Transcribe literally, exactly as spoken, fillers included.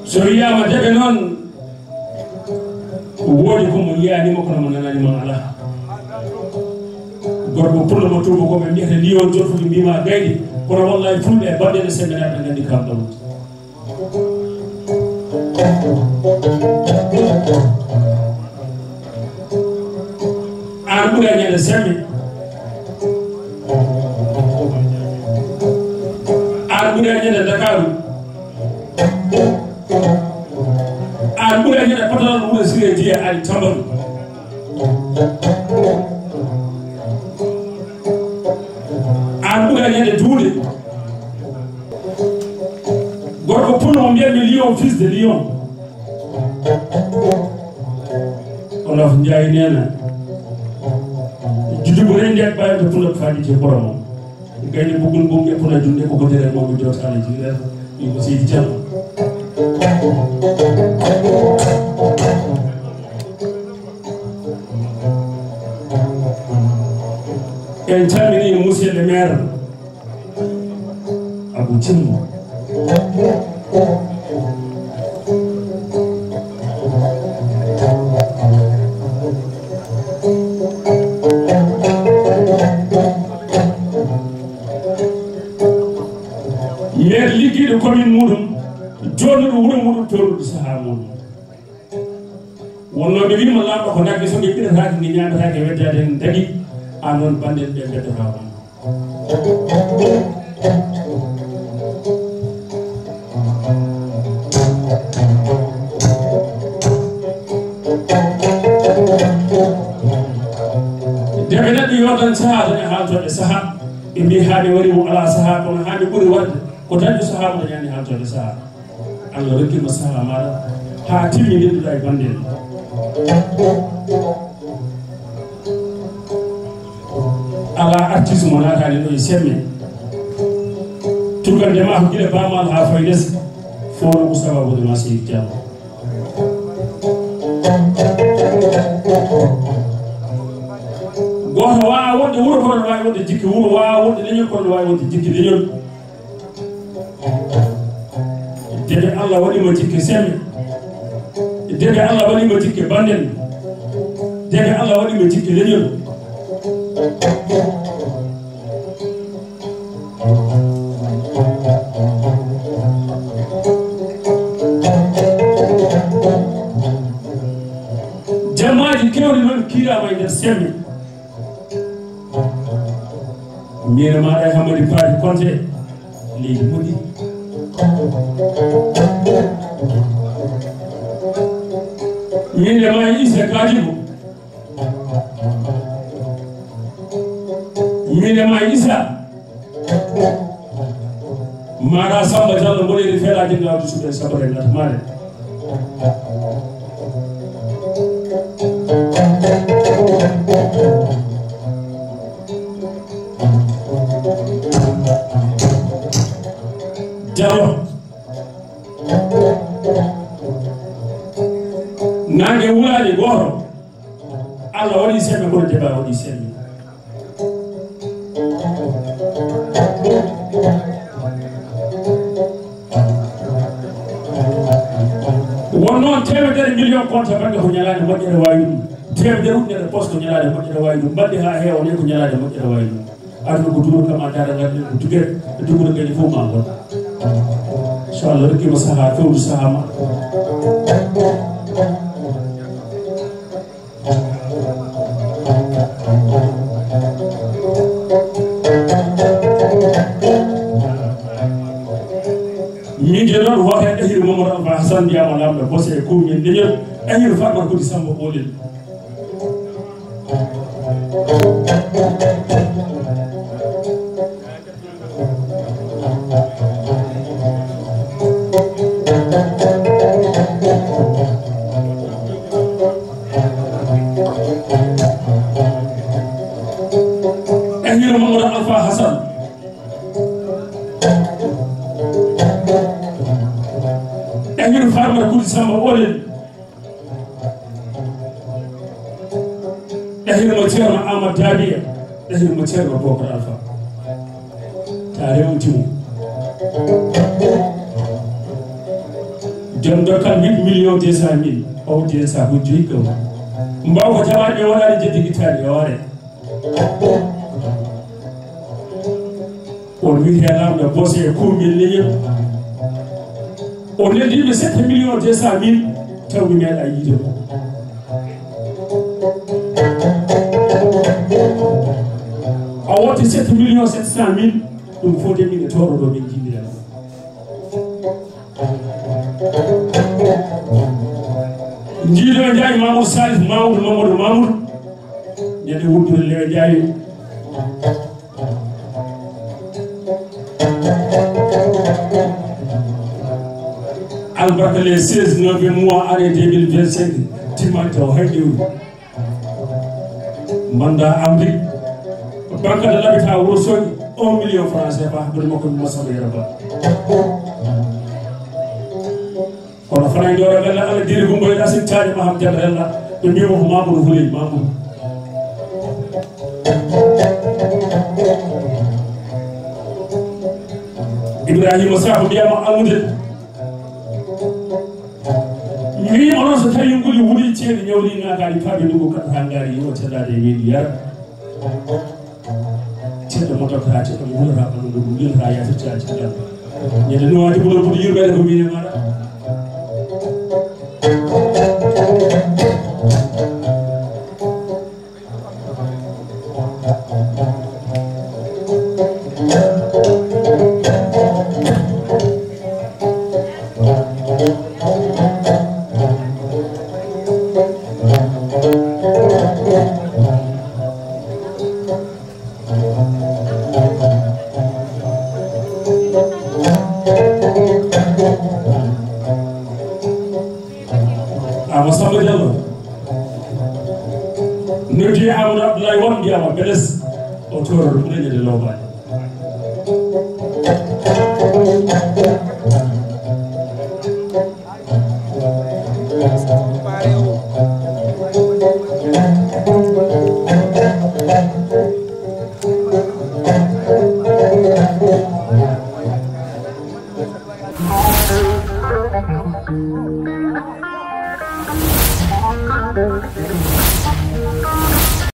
So wiyaama Debe noon, woodi ko mo yiyaani mo, kono mo nanaani mo alaa. Gorko pullo mo tuuba ko ɓe mbiyata Lion, joofuɗi mbiyma gaydi, kono wallahi fulɓe e baɗɗe no semmbe naata nganndi kam ɗon. Aan ɓuri a ñande semme. Aan ɓuri a ñande Ndakaaru. Aan ɓuri a ñande patron wuro Siré Dia Ali Tambadu. Aan ɓuri a ñande duuɗe. Gorko pullo mo mbiyatmi Lion, fils de Lion. Olof Njaay nee na, juddu bu rëy ndeet bàyyi te pullo faa ji ci boromam. Gaynde bëggul boobu yëpp na junde ko ko tere moom mi jotaale ci leer ñu ko Seydi Thiam. En calmini monsieur le maire Abou Thimbo. Maire liggiiɗo commune muɗum, jooɗnuɗo wuro muɗum, tooruɗo sahaa muɗum. Wonno ɓe wiima laamɗo ko nagge so ɓe ɓirataake, nge ñaametaake, weddaade en daɗi, aan noon bannden ɓe mbeddata on. Debe neɗɗo yootan sahaa, daña haaltooɓe sahaa. Ɓe mbii haa ɓe wari mo alaa sahaa, kono haa ɓe ɓuri warde, ko dañde sahaa mo dañani haaltooɓe sahaa. Allah rokki mo sahaa maaɗa haa timmi ndenduɗaa e bannden. Alaa artiste mo naataani ɗo e semme. Tugande ma ko gila Bamal haa Faydes, fof no ko sababude ma Seydi Diallo. Gooto waawaa wonde wuro, kono no waawi wonde jikke wuro, waawaa wonde leñol, kono no waawi wonde jikke leñol. Debe Allah waɗi mo jikke semme. Debe Allah waɗi mo jikke bannden. Debe Allah waɗi mo jikke leñol. Jamaaji keewɗi noon kiiraama e nder semme. Miin e maaɗa e Hammadi Paati Konte, leydi moƴƴi. Miin e maa e Issa Kadibo. Miin e maa e Issa. Mara Samba Diallo mboɗeeri feelaaji ngawdi suɓe sabare ngat maare. Diallo. Naange wulaani gooto. Allah waɗi semme, kono Deba waɗi semme. Won noon teemedere million compte maɓɓe ko ñalaande moƴƴere waawi ɗum. Teemedere ujunere poste ko ñalaande moƴƴere waawi ɗum. Mbaɗde haa heewa ne ko ñalaande moƴƴere waawi ɗum. Aduna ko duuru kam a dara ngal ɗum ko tugere e dugude kadi fof ma ngon. Inchallah rokkiima sahaa fewndo sahaa ma. Min de noon hoore Ahir Mamadou Alpha Hassan mbiyaama laamɗo Bose e Kowñel Leñol Ahir Farma Kudi Samba Ɓoolel. Ahir Mamadou Alpha Hassan. Ahir Farma Kudi Samba Ɓoolel. Ɗahir mo Ceerno Amadou Dabiya, ɗahir mo Ceerno Bokar Alfa. A rewti mo. Joom dokkal huit millions deux cent mille, o woddi heen saabu joyi gawri. Mbaw ko jamaɗe ɓe waɗani jeddi gittaani e hoore. On wiyte laamɗo Bose e Kumbel Leñol. O neldi ɓe sept millions deux cent mille, taw mi meeɗa yiide mo. A woti sept millions sept cent mille, ɗum fof de min e toro ɗo min jiiɗi en. Jiiɗo e Njaay Mamour Salif Mamour Mamadou Mamour, ñande wuddure Lewe Njaay. Albarka les seize novembre mois année deux mille vingt-cinq, timmanto hay lewru. Manda Amérique, Banque de l'Habitat Wuro Sogi, un million francs C F A, bari makko mi masama yara ba. Kono fana e ɗoora bella ala diri gumbo e ɗasin taade ma ham jabrella, ɓe mbiya ko Mamoudou Houley Mamoudou. Ibrahima Sakho mbiyama almude. Mi wiima noon so tawi nguli wuli ceeɗi ñawli ngataali paaɓe ndugu kaɗata ngaari yo cellade e weeɗi yara. Ceeɗa mo tokkata, ceeɗa mo hulata, ɓanndu ndu lilata, yaatirta caggal. Ñande nuwaade ɓural ɓuri yurmeede ko min e maaɗa. Ama Samba Diallo noddi Amadou Abdoulaye Wan, mbiyama Beles, o toro ɗum leñede lowbaade.